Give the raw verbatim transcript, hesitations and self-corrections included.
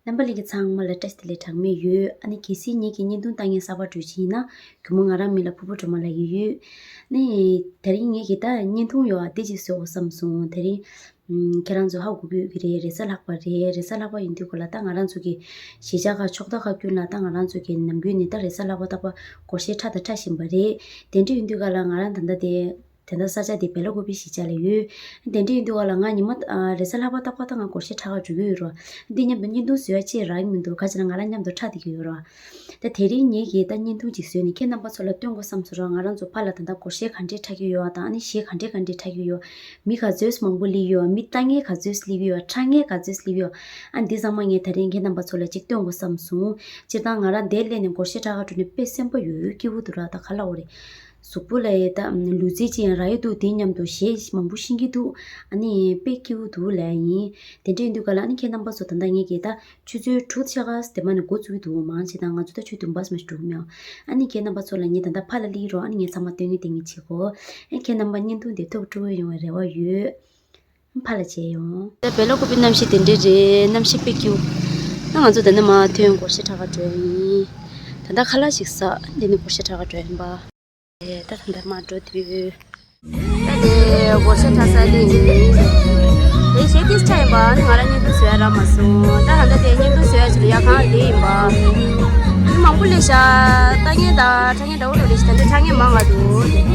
རྣམ་པ་ལྷན་རྒྱས་ཚང་མ་ལ་བཀྲ་ཤིས་བདེ་ལེགས་གྲངས་མེད་ཡོད། ཨ་ནི་གལ་སྲིད་ངེད་ཀྱི་བརྙན་ཐུང་ལྟ་མཁན་གསར་པ་འགྲོ་ཅིག་ཡིན་ན། གུས་མོ་ང་རང་མིང་ལ་ཕུར་བུ་སྒྲོལ་མ་ལབ་ཀྱི་ཡོད། ནི་དེ་རིང་ངེད་ཀྱི་ད་བརྙན་ཐུང་ཡོད་ཨ་དེ་ཅིག་བཟོ་དགོས་བསམ་སོང་དེ་རིང་། ཨམ། ཁྱེད་རང་ཚོ་ཧ་གོ་གི་ཡོད་ཀྱི་རེད། རེས་གཟའ་ལྷག་པ་རེད། རེས་གཟའ་ལྷག་པ་ཡིན་དུས་ག་ལ་ད་ང་རང་ཚོ་གི་གཞིས་ཆགས་ཁག་ཕྱོགས་མཐའ་ཁག་ཁུལ་ལ་ད་ང་རང་ཚོ་གི་ནམ་རྒྱུན་ནས་ད་རེས་གཟའ་ལྷག་པ་རྟག་པར་སྒོར་གཞས་འཁྲབ་དང་འཁྲབ་བཞིན་པ་རེད། དེ་འདྲ་ཡིན་དུས་ག་ལ་ང་རང་ད་ལྟ་དེ། དེ་འདྲ་ས་ཆ་དེ་སྦེ་ལ་ཀུ་པི་གཞིས་ཆགས་ལ་ཡོད། དེ་འདྲ་ཡིན་དུས་ག་ལ་ང་ཉི་མ་ཨ། རེས་གཟའ་ལྷག་པ་རྟག་པར་ད་ང་སྒོར་གཞས་འཁྲབ་ག་འགྲོ་གི་ཡོད་རེད་བ། འདི་མཉམ་དུ་བརྙན་ཐུང་བཟོ་ཡ་ཅིག་རག་གི་མི་འདུག་ག་ཅི་ན་ང་རང་མཉམ་དུ་འཁྲབ་བསྡད་ཀྱི་ཡོད་རེད་བ། ད་དེ་རིང་ངེད་ཀྱིས་ད་བརྙན་ཐུང་ཅིག་བཟོས་ནས་ཁྱེད་རྣམ་པ་ཚོ་ལ་སྟོན་དགོས་བསམ་སོང་ར། ང་རང་ཚོ་ཕར་ལ་ད་ལྟ་སྒོར་གཞས་ག་འདྲས་འཁྲབ་ཀྱི་ཡོད་བ་དང་ཨ་ནི་གཞས་ག་འདྲས་ག་འདྲས་འཁྲབ་ཀྱི་ཡོད། མི་ག་ཚོད་མང་པོ་སླེབས་ཡོད། མི་ལྟ་མཁན་ག་ཚོད་སླེབས་ཡོད། འཁྲབ་མཁན་ག་ཚོད་སླེབས་ཡོད། ཨ་འདི་ཚང་མ་ངས་དེ་རིང་ཁྱེད་རྣམ་པ་ཚོ་ལ་ཅིག་སྟོན་དགོས་བསམ་སོང་། སྤྱིར་བཏང་ང་རང་འདིར་སླེབས་ནས་སྒོར་གཞས་འཁྲབ་ག་འགྲོ་ནས་དཔེ་སེམས་པ་ཡོད་ཡོད་སྐྱིད་པོ་འདུག་ར། ད་ག་ལབ་དགོས་རེད། གཟུགས་པོ་ལ་ཡ་ད་ལུས་རྩལ་ཅིག་ཡང་རག་ཡ་འདུག་དེ་མཉམ་དུ་གཞས་མང་པོ་ཤེས་ཀྱི་འདུག་ཨ་ནི་དཔེ་སྐྱིད་པོ་འདུག་ལབ་ཡ་ཡིན། དེ་འདྲ་ཡིན་དུས་ག་ལ་ཨ་ནི་ཁྱེད་རྣམ་པ་ཚོ་ད་ལྟ་ངེད་ཀྱིས་ད་ཆུ་ཚོད་དྲུག་ཆ་ག་དེ་མ་ནས་འགོ་བཙུགས་ཀྱི་འདུག་མང་ཆེ་ད་ང་ཚོ་ད་ཆུ་བདུན་པ་ཙམ་ཞིག་འགྲོ་གི་མེད། ཨ་ནི་ཁྱེད་རྣམ་པ་ཚོ་ལ་ངས་ད་ལྟ་ཕར་ལ་སླེབས་རོགས། ཨ་ནི་ངས་ཚང་མ་སྟོན་གི་སྟོན་གི་བྱེད་གོ། ཨ་ཁྱེད་རྣམ་པ་བརྙན་ཐུང་དེ་ཐུགས་སྤྲོ་པོ་ཡོང་བའི་རེ་བ་ཡོད། ཕར་ལ་མཇལ་ཡོང་། ད་སྦེ་ལ་ཀུ་པི་གནམ་གཤིས་དེ་འདྲས་རེད། གནམ་གཤིས་དཔེ་སྐྱིད། ད་ང་ཚོ་འདི་ནས་མར་ཐོན་སྒོར་གཞས་འཁྲབ་ག་འགྲོ་ཡ་ཡིན། ད་ལྟ་ཁ་ལག་ཞིག་ཟ། འདི་ནས་སྒོར་གཞས་འཁྲབ་ག་འགྲོ་ཡ་ཡིན་པ། ད་ད་ལྟ་མར་འགྲོ་དུས། ད་དེ་སྒོར་གཞས་འཁྲབ་ས་དེ་ཡིན། དེ་གཞས་ཏིས་ཆ་ཡིན་པ་ནི་ང་རང་བརྙན་ཐུང་བཟོ་ཡ་རག་མ་སོང་། ད་ད་ལྟ་དེ་བརྙན་ཐུང་བཟོ་ཡ་ཆེད་དུ་ཡ་གང་དེ་ཡིན་པ། མི་མང་པོ་སླེབས་ཤག་ལྟ་མཁན་དང་འཁྲབ་མཁན་འདྲ་བོ་འདྲ་བོ་རེད་ཤག་ད་ལྟ་འཁྲབ་མཁན་མང་ང་འདུག